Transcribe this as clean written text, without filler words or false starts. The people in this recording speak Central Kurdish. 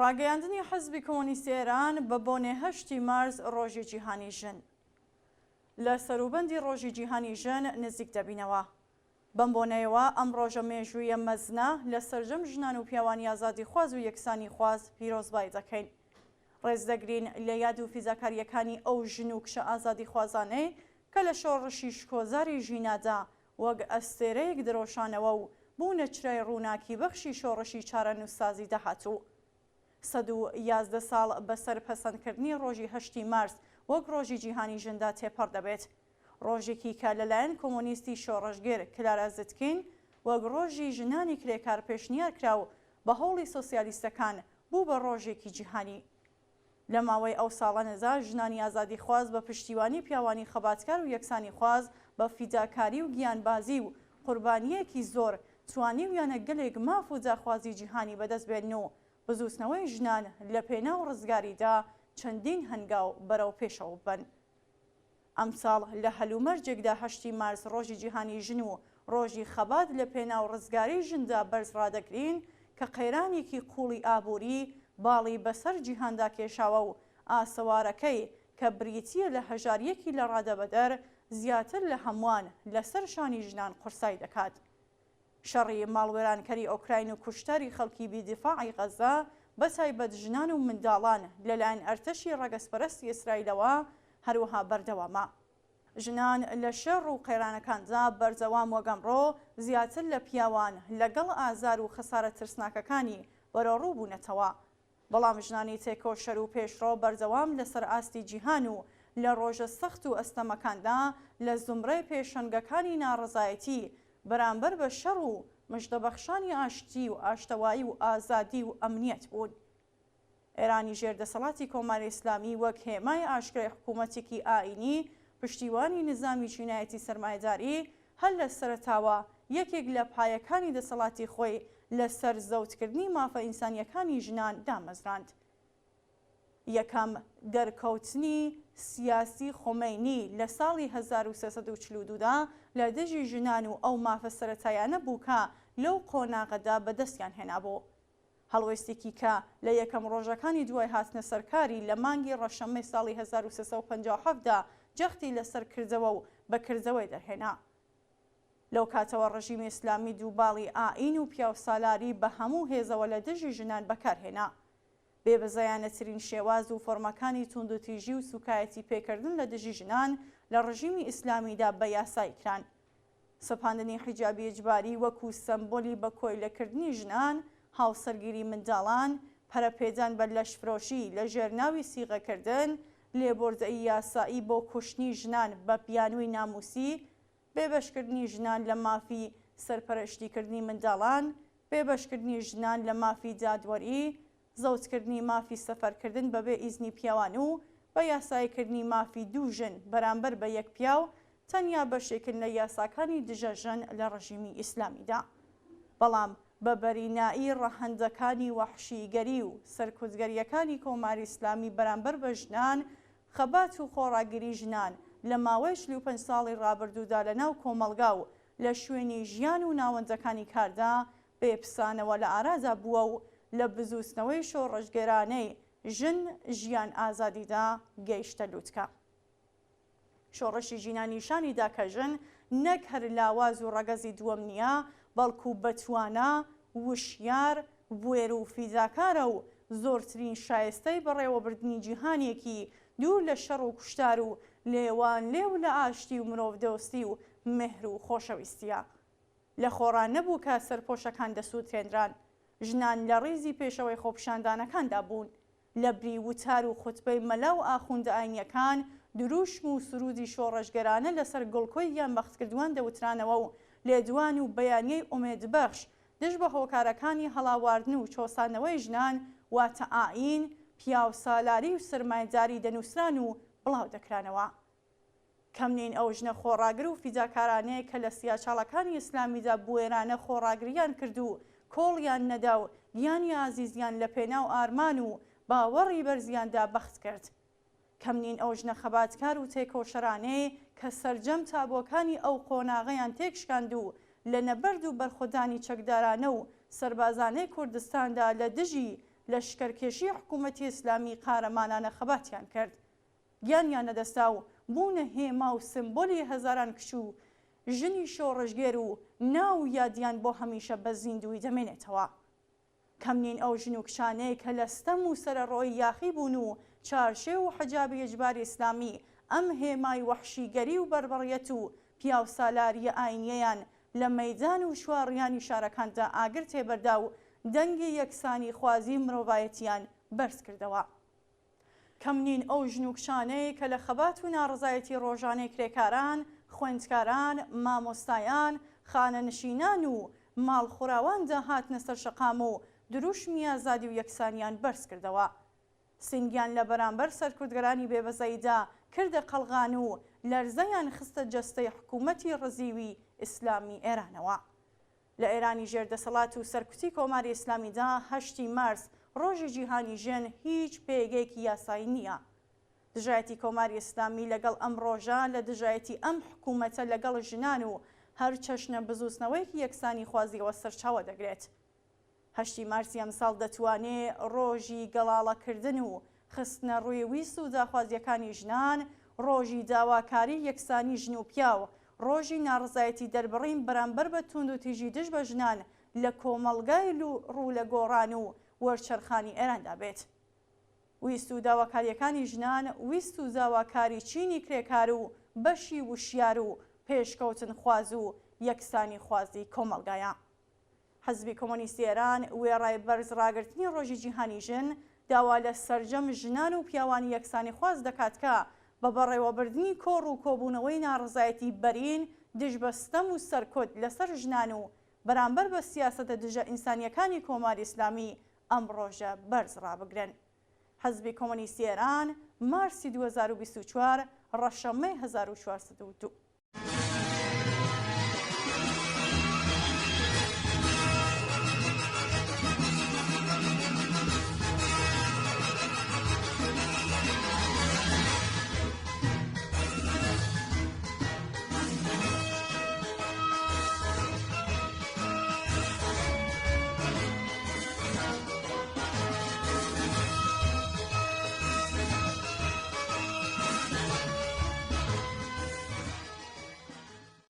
ڕاگەیاندنی حزبی کۆمۆنیستی ئێران بە بۆنەی هەشتی مارس ڕۆژی جیهانی ژن. لە سەروبەندی ڕۆژی جیهانی ژن نزیک دەبینەوە. بەم بۆنەیەوە ئەم ڕۆژە مێژوویە مەزنە لە سەرجەم ژنان و پیاوانی ئازادیخواز و یەکسانیخواز پیرۆزبایی دەکەین. ڕێز دەگرین لە یاد و فیداکارییەکانی ئەو ژن و کچە ئازادیخوازانەی کە لە شۆڕشی شکۆزاری ژینادا وەک ئەستێرەیەک درەوشانەوە و بوونە چرای ڕووناکیبەخشی شۆڕشی چارەنووسسازی داهاتوو. 111 ساڵ بەسەر پەسەندکردنی ڕۆژی هەشتی مارس وەک ڕۆژی جیهانی ژندا تێپەڕ دەبێت. ڕۆژێکی کە لەلایەن کۆمۆنیستی شۆڕشگێر کلارا زتکین وەک ڕۆژی ژنانی کرێکار پێشنیار کرا و بە هەوڵی سۆسیالیستەکان بوو بە ڕۆژێکی جیهانی. لە ماوەی ئەو ساڵانەدا ژنانی ئازادیخواز بە پشتیوانی پیاوانی خەباتکار و یەکسانیخواز بە فیداکاری و گیانبازی و قوربانییەکی زۆر توانیویانە گەلێک ماف و داخوازی جیهانی بەدەست بێنن و بزووتنەوەی ژنان لە پێناو ڕزگاریدا چەندین هەنگاو بەرەو پێشەوە ببەن. ئەمساڵ لە هەلومەرجێکدا هەشتی مارس ڕۆژی جیهانی ژن و ڕۆژی خەبات لە پێناو ڕزگاری ژندا بەرز ڕادەگرین کە قەیرانێکی قووڵی ئابووری باڵی بەسەر جیهاندا کێشاوە و ئاسەوارەکەی کە بریتییە لە هەژارییەکی لەڕادەبەدەر زیاتر لە هەمووان لەسەر شانی ژنان قورسای دەکات. شەڕی ماڵوێرانکەری ئۆکراین و کوشتاری خەڵکی بی دیفاعی غەزە بە تایبەت ژنان و منداڵان لەلایەن ئەرتەشی ڕەگەزپەرستی ئیسرائیلەوە هەروەها بەردەوامە. ژنان لە شەڕ و قەیرانەکاندا بەردەوام وەک ئەمڕۆ زیاتر لە پیاوان لەگەڵ ئازار و خەسارە ترسناکەکانی بەرەوڕوو بوونەتەوە. بەڵام ژنانی تێکۆشەر و پێشڕەو بەردەوام لەسەر ئاستی جیهان و لە ڕۆژە سەخت و ئەستەمەکاندا لە زومرەی پێشەنگەکانی ناڕەزایەتی بەرامبەر بە شەڕ و مژدەبەخشانی ئاشتی و ئاشتەوایی و ئازادی و ئەمنیەت بوون. ئێرانی ژێر دەسەڵاتی کۆماری ئیسلامی وەک هێمای ئاشکرای حکوومەتێکی ئایینی پشتیوانی نیزامی چینایەتی سەرمایەداری هەر لە سەرەتاوە یەکێک لە پایەکانی دەسەڵاتی خۆی لە سەر زەوتکردنی مافە ئینسانییەکانی ژنان دامەزراند. یەکەم دەرکەوتنی سیاسی خومەینی لە ساڵی 1342 دا لە دژی ژنان و ئەو مافە سەرەتایانە بوو کە لەو قۆناغەدا بەدەستیان هێنابوو. هەڵوێستێکی کە لە یەکەم ڕۆژەکانی دوای هاتنە سەرکاری لە مانگی ڕەشەممەی ساڵی 1357 دا جەختی لەسەر کردەوە و بە کردەوەی دەرهێنا. لەو کاتەوە ڕژیمی ئیسلامی دووباڵی ئائین و پیاوسالاری بە هەموو هێزەوە لە دژی ژنان بەکار هێنا. بێبەزەیانەترین شێواز و فۆرمەکانی توندوتیژی و سوکایەتی پێکردن لە دژی ژنان لە ڕژیمی ئیسلامیدا بە یاسایی کران. سەپاندنی حیجابی ئیجباری وەکو سەمبۆلی بە کۆیلەکردنی ژنان، هاوسەرگیری منداڵان، پەرەپێدان بە لەشفرۆشی لە ژێر ناوی سیغەکردن، لێبوردەیی یاسایی بۆ کوشتنی ژنان بە بیانووی ناموسی، بێبەشکردنی ژنان لە مافی سەرپەرشتیکردنی منداڵان، بێبەشکردنی ژنان لە مافی دادوەری، زەوتکردنی مافی سەفەرکردن بەبێ ئیزنی پیاوان و بە یاساییکردنی مافی دوو ژن بەرامبەر بە یەک پیاو تەنیا بەشێکن لە یاساکانی دژە ژن لە ڕژیمی ئیسلامیدا. بەڵام بە بەرینایی ڕەهەندەکانی وەحشیگەری و سەرکوتگەرییەکانی کۆماری ئیسلامی بەرامبەر بە ژنان، خەبات و خۆڕاگری ژنان لە ماوەی 45 ساڵی ڕابردوودا لە ناو کۆمەڵگا و لە شوێنی ژیان و ناوەندەکانی کاردا بێ پسانەوە لە ئارادا بووە و لە بزووتنەوەی شۆڕشگێرانەی ژن ژیان ئازادیدا گەیشتە لوتکە. شۆڕشی ژینا نیشانی دا کە ژن نەک هەر لاواز و ڕەگەزی دووەم نییە، بەڵکو بەتوانا، وشیار، بوێر و فیداکارە و زۆرترین شایستەی بەڕێوەبردنی جیهانێکی دوور لە شەڕ و کوشتار و لێوانلێو لە ئاشتی و مرۆڤدۆستی و مێهر و خۆشەویستییە. لە خۆڕا نەبوو کە سەرپۆشەکان دەسووتێنران. ژنان لە ڕیزی پێشەوەی خۆپیشاندانەکاندا بوون. لە بری وتار و خوتبەی مەلا و ئاخوندە ئاینییەکان، دروشم و سروودی شۆڕشگێرانە لەسەر گڵکۆی گیانبەختکردووان دەوترانەوە و لێدوان و بەیانیەی ئومێدبەخش دژ بە هۆکارەکانی هەڵاواردن و چەوساندنەوەی ژنان واتە ئایین، پیاوسالاری و سەرمایەداری دەنووسران و بڵاودەکرانەوە. کەم نین ئەو ژنە خۆڕاگر و فیداکارانەیە کە لە سیاچاڵەکانی ئیسلامیدا بوێرانە خۆڕاگرییان کرد و کۆڵیان نەدا و گیانی ئازیزیان لە پێناو ئارمان و باوەڕی بەرزیاندا بەخت کرد. کەم نین ئەو ژنە خەباتکار و تێکۆشەرانەی کە سەرجەم تابۆکانی ئەو قۆناغەیان تێکشکاند و لە نەبەرد و بەرخۆدانی چەکدارانە و سەربازانەی کوردستاندا لە دژی. لەشکەرکێشی حکوومەتی ئیسلامی قارەمانانە خەباتیان کرد، گیانیان لەدەستدا و بوونە هێما و سمبولی هەزاران کچ و ژنی شۆڕشگێر و ناو و یادیان بۆ هەمیشە بە زیندوویی دەمێنێتەوە. کەم نین ئەو ژن و کچانەی کە لە ستەم و سەرەڕۆیی یاخی بوون و چارشێو و حجابی ئیجباری ئیسلامی ئەم هێمای وەحشیگەری و بەربەڕیەت و پیاوسالارییە ئاینییەیان لە مەیدان و چوارڕیانی شارەکاندا ئاگر تێبەردا و دەنگی یەکسانیخوازی مرۆڤایەتییان بەرز کردەوە. کەم نین ئەو ژن و کچانەی کە لە خەبات و ناڕەزایەتی ڕۆژانەی کرێکاران، خوێندکاران، مامۆستایان، خانەنشینان و ماڵخوراواندا هاتنە سەر شەقام و دروشمی ئازادی و یەکسانیان بەرز کردەوە. سینگیان لە بەرامبەر سەرکوتگەرانی بێبەزەییدا کردە قەڵغان و لەرزەیان خستە جەستەی حکوومەتی ڕزیوی ئیسلامی ئێرانەوە. لە ئێرانی ژێر دەسەڵات و سەرکوتی کۆماری ئیسلامیدا هەشتی مارس ڕۆژی جیهانی ژن هیچ پێگەیەکی یاسایی نییە. دژایەتی کۆماری ئیسلامی لەگەڵ ئەم ڕۆژە لە دژایەتی ئەم حکوومەتە لەگەڵ ژنان و هەر چەشنە بزووتنەوەیەکی یەکسانیخوازییەوە سەرچاوە دەگرێت. هەشتی مارسی ئەمساڵ دەتوانێ ڕۆژی گەڵاڵەکردن و خستنەڕووی ویست و داخوازییەکانی ژنان، ڕۆژی داواکاری یەکسانی ژن و پیاو، ڕۆژی ناڕەزایەتی دەربڕین بەرامبەر بە توندوتیژی دژ بە ژنان لە کۆمەڵگای ڕوو لە گۆڕان و وەرچەرخانی ئێراندا بێت. ویست و داواکارییەکانی ژنان، ویست و داواکاری چینی کرێکار و بەشی وشیار و پێشکەوتنخواز و یەکسانیخوازی کۆمەڵگایە. حزبی کۆمۆنیستی ئێران وێڕای بەرز ڕاگرتنی ڕۆژی جیهانی ژن، داوا لە سەرجەم ژنان و پیاوانی یەکسانیخواز دەکات کە بە بەڕێوەبردنی کۆڕ و کۆبوونەوەی ناڕەزایەتی بەرین دژ بە ستەم و سەرکوت لەسەر ژنان و بەرامبەر بە سیاسەتە دژە ئینسانییەکانی کۆماری ئیسلامی ئەم ڕۆژە بەرز ڕابگرن. حزبی کۆمۆنیستی ئێران، مارسی 2024، ڕەشەممەی 1402.